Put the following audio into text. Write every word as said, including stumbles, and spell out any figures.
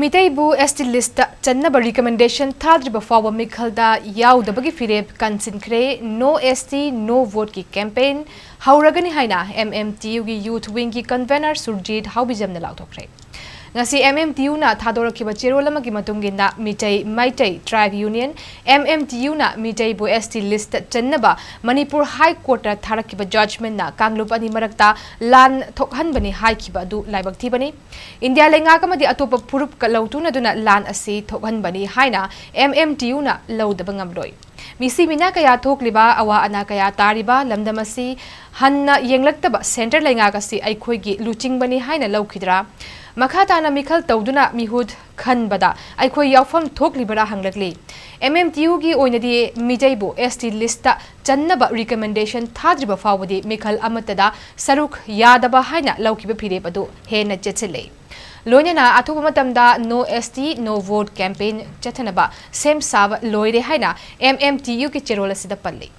ꯃꯤꯇꯩꯕꯨ S T list ꯆꯟꯅꯕ recommendation ꯊꯥꯗ꯭ꯔꯤꯕ ꯐꯥꯎꯕ ꯃꯤꯈꯜꯗ ꯌꯥꯎꯗꯕꯒꯤ ꯐꯤꯔꯦꯞ ꯀꯟꯁꯤꯟꯈ꯭ꯔꯦ꯫ No S T, no vote ꯀꯤ campaign ꯍꯧꯔꯒꯅꯤ ꯍꯥꯏꯅ M M T U ꯒꯤ youth wing ꯒꯤ convener Surjit ꯍꯥꯎꯕꯤꯖꯝꯅ ꯂꯥꯎꯊꯣꯛꯈ꯭ꯔꯦ꯫ ꯉꯁꯤ M M T U ꯅ ꯊꯥꯗꯣꯔꯛꯈꯤꯕ ꯆꯦꯔꯣꯜ ꯑꯃꯒꯤ ꯃꯇꯨꯡ ꯏꯟꯅ Meitei Meitei tribe union, M M T U ꯅ ꯃꯤꯇꯩꯕꯨ S T list ꯆꯟꯅꯕ Manipur High Court ꯊꯥꯔꯛꯈꯤꯕ judgment ꯅ ꯀꯥꯡꯂꯨꯞ ꯑꯅꯤ ꯃꯔꯛꯇ ꯂꯥꯟ ꯊꯣꯛꯍꯟꯕꯅꯤ ꯍꯥꯏꯈꯤꯕ ꯑꯗꯨ ꯂꯥꯏꯕꯛ ꯊꯤꯕꯅꯤ꯫ ꯏꯟꯗꯤꯌꯥ ꯂꯩꯉꯥꯛ ꯑꯃꯗꯤ ꯑꯇꯣꯞꯄ ꯐꯨꯔꯨꯞꯀ ꯂꯧꯇꯨꯅꯗꯨꯅ ꯂꯥꯟ ꯑꯁꯤ ꯊꯣꯛꯍꯟꯕꯅꯤ ꯍꯥꯏꯅ M M T U ꯅ ꯂꯧꯗꯕ ꯉꯝꯂꯣꯏ꯫ ꯃꯤꯁꯤ ꯃꯤꯅꯥ ꯀꯌꯥ ꯊꯣꯛꯂꯤꯕ, ꯑꯋꯥ ꯑꯅꯥ ꯀꯌꯥ ꯇꯥꯔꯤꯕ ꯂꯝꯗꯝ ꯑꯁꯤ ꯍꯟꯅ ꯌꯦꯡꯂꯛꯇꯕ centre ꯂꯩꯉꯥꯛ ꯑꯁꯤ ꯑꯩꯈꯣꯏꯒꯤ ꯂꯨꯆꯤꯡꯕꯅꯤ ꯍꯥꯏꯅ ꯂꯧꯈꯤꯗ꯭ꯔꯥ? ꯃꯈꯥ ꯇꯥꯅ ꯃꯤꯈꯜ ꯇꯧꯗꯨꯅ ꯃꯤꯍꯨꯠ ꯈꯟꯕꯗ ꯑꯩꯈꯣꯏ ꯌꯥꯎꯐꯝ ꯊꯣꯛꯂꯤꯕꯔꯥ ꯍꯪꯂꯛꯂꯤ꯫ M M T U ꯒꯤ ꯑꯣꯏꯅꯗꯤ ꯃꯤꯇꯩꯕꯨ S T list ꯆꯟꯅꯕ recommendation ꯊꯥꯗ꯭ꯔꯤꯕ ꯐꯥꯎꯕꯗꯤ ꯃꯤꯈꯜ ꯑꯃꯠꯇꯗ ꯁꯔꯨꯛ ꯌꯥꯗꯕ ꯍꯥꯏꯅ ꯂꯧꯈꯤꯕ ꯐꯤꯔꯦꯞ ꯑꯗꯨ ꯍꯦꯟꯅ ꯆꯦꯠꯁꯤꯜꯂꯦ꯫ ꯂꯣꯏꯅꯅ ꯑꯊꯨꯕ ꯃꯇꯝꯗ No S T, no vote campaign ꯆꯠꯊꯅꯕ ꯁꯦꯝ ꯁꯥꯕ ꯂꯣꯏꯔꯦ ꯍꯥꯏꯅ M M T U ꯒꯤ ꯆꯦꯔꯣꯜ ꯑꯁꯤꯗ ꯄꯜꯂꯤ꯫